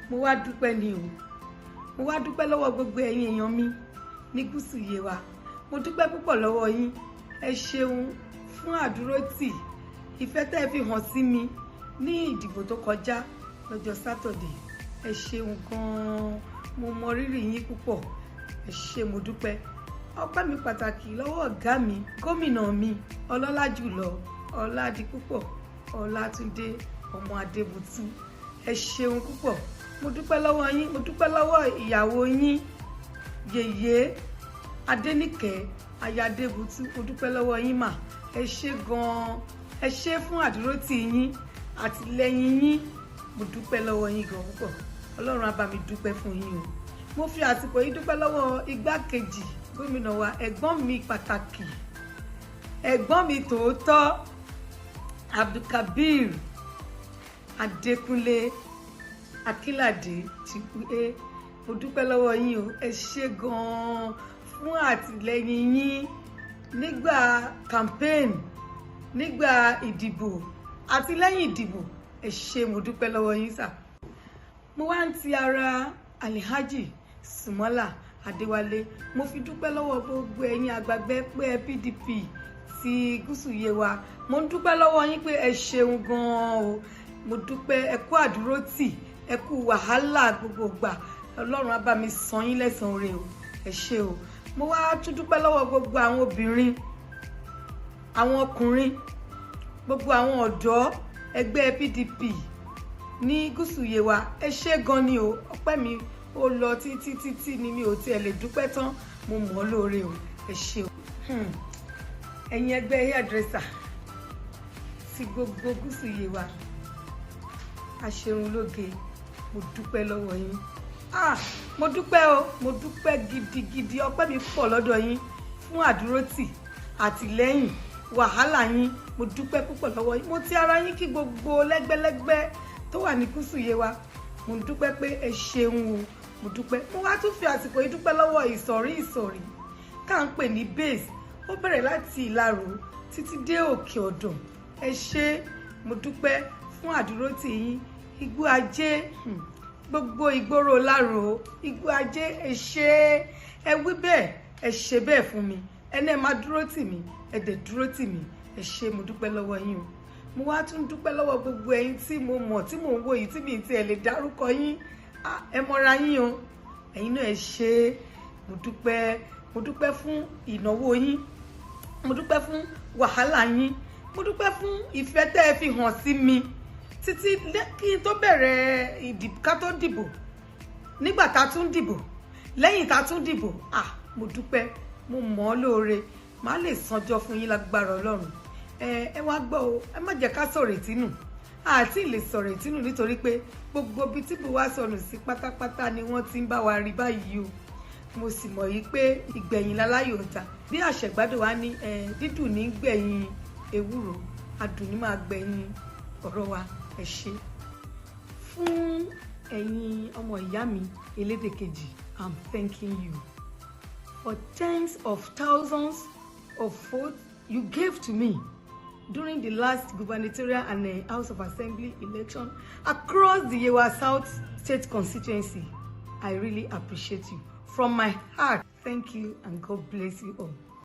Mo wá dúpẹ́ ni o. Mo wá dúpẹ́ lọ́wọ́ gbogbo ẹ̀yin èèyàn mi ní gúúsù Yewa. Mo dúpẹ́ púpọ̀ lọ́wọ́ yín. Ẹ ṣeun fún àdúrótì, ìfẹ́ tẹ́ ẹ fi hàn sí mi ní ìdìbò tó kọjá lọ́jọ́ Saturday. Ẹ ṣeun gan-an, mo mọ rírì yín púpọ̀. Ẹ ṣé, mo dúpẹ́. Ọpẹ́ mi pàtàkì lọ́wọ́ ọ̀gá mi, gómìnà mi ọlọ́lá jùlọ, Ọládipúpọ̀ Ọlátúndé ọmọ Adébútú. Ẹ ṣeun púpọ̀, mo dúpẹ́ lọ́wọ́ yín. Mo dúpẹ́ lọ́wọ́ ìyàwó yín, Yèyé Adéníkẹ́ aya Adébútú. Mo dúpẹ́ lọ́wọ́ yín mà. Ẹ ṣé gan-an, ẹ ṣé fún àdúrótì yín, àtìlẹ́yìn yín. Mo dúpẹ́ lọ́wọ́ yín gan púpọ̀. Ọlọ́run á bá mi dúpẹ́ fún yín o. Mo fi àsìkò yìí dúpẹ́ lọ́wọ́ igbákejì gómìnà wa, ẹ̀gbọ́n mi pàtàkì, ẹ̀gbọ́n mi tòótọ́, Abdulkabir Adékúnlé Akínládé Tìkúé. Mo dúpẹ́ lọ́wọ́ yín o. Ẹ ṣé gan-an fún àtìlẹ́yìn yín nígbà campaign, nígbà ìdìbò àti lẹ́yìn ìdìbò. Ẹ ṣé, mo dúpẹ́ lọ́wọ́ yín sà. Mo wá ń ti ara Alhaji Sumola Adéwálé, mo fi dúpẹ́ lọ́wọ́ gbogbo ẹ̀yin àgbàgbẹ́ ẹgbẹ́ PDP ti gúúsù Yewa. Mo ń dúpẹ́ lọ́wọ́ yín pé ẹ ṣeun gan-an o. Mo dúpẹ́, ẹ kú àdúrótì, ẹ kú wàhálà gbogbo gbà. Ọlọ́run á bá mi san yín lẹ́san oore o. Ẹ ṣé o. Mo wá tún dúpẹ́ lọ́wọ́ gbogbo àwọn obìnrin, àwọn ọkùnrin, gbogbo àwọn ọ̀dọ́ ẹgbẹ́ PDP ní gúúsù Yewa. Ẹ ṣé gan ni o. Ọpẹ́ mi ó lọ títí títí ni, mi ò tiẹ̀ lè dúpẹ́ tán. Mo mọ̀ ọ́ lóore o. Ẹ ṣé o. Ẹ̀yin ẹgbẹ́ hairdresser ti gbogbo gúúsù Yewa, aṣerunlóge, mo dúpẹ́ lọ́wọ́ yín. Ah, mo dúpẹ́ o, mo dúpẹ́ gidigidi. Ọpẹ́ mi pọ̀ lọ́dọ̀ yín fún àdúrótì, àtìlẹ́yìn, wàhálà yín. Mo dúpẹ́ púpọ̀ lọ́wọ́ yín. Mo ti ara yín kí gbogbo lẹ́gbẹ́lẹ́gbẹ́ tó wà ní gúúsù Yewa. Mo dúpẹ́ pé ẹ ṣeun o, mo dúpẹ́. Mo wá tún fi àsìkò yìí dúpẹ́ lọ́wọ́ ìsọ̀rí ìsọ̀rí tá à ń pè ní base. Ó bẹ̀rẹ̀ láti Ìlaró títí dé Òkè Ọ̀dàn. Ẹ ṣé, mo dúpẹ́ fún àdúrótì yín. Igbó Ajé, gbogbo ìgboro Ìlaró, Igbó Ajé, ẹ ṣé. Ẹ wí bẹ́ẹ̀, ẹ ṣe bẹ́ẹ̀ fún mi. Ẹni ẹ máa dúró tì mí, ẹ dẹ̀ dúró tì mí. Ẹ ṣé, mo dúpẹ́ lọ́wọ́ yín o. Mo wá tún dúpẹ́ lọ́wọ́ gbogbo ẹ̀yin tí mo mọ̀, tí mò ń wò yìí, tí mi ti ẹ̀ lè dárúkọ yín. Ẹ mọ́ra yín o. Ẹ̀yin náà, ẹ ṣé, mo dúpẹ́. Mo dúpẹ́ fún ìnáwó yín, mo dúpẹ́ fún wàhálà yín, mo dúpẹ́ fún ìfẹ́ tẹ́ ẹ fi hàn sí mi títí kí n tó bẹ̀rẹ̀ ìdìbò, ká tó dìbò, nígbà tá a tún dìbò, lẹ́yìn tá a tún dìbò. Ah, mo dúpẹ́, mo mọ̀ ọ́ lóore. Má lè sanjọ́ fún yín lágbára Ọlọ́run. Ẹ wá gbọ́ o, ẹ má jẹ́ ká sọ̀rọ̀ ìtínú àti lè sọ̀rọ̀ ìtínú, nítorí pé gbogbo ibi tí bò wá sọnù sí pátápátá ni wọ́n ti ń bá wa rí báyìí o. Mo sì mọ̀ yìí pé ìgbẹ̀yìn láláyò ń ta bí àṣẹ̀gbádùn wa ní dídùn ní gbẹ̀yìn ewúro, adùn ní máa gbẹ̀yìn ọ̀rọ̀ wa. Ẹ ṣé. Fún ẹ̀yin ọmọ ìyá mi elédè kejì, I'm thanking you for tens of thousands of votes you gave to me during the last gubernatorial and House of Assembly election across the Yewa South State constituency. I really appreciate you from my heart. Thank you and God bless you all.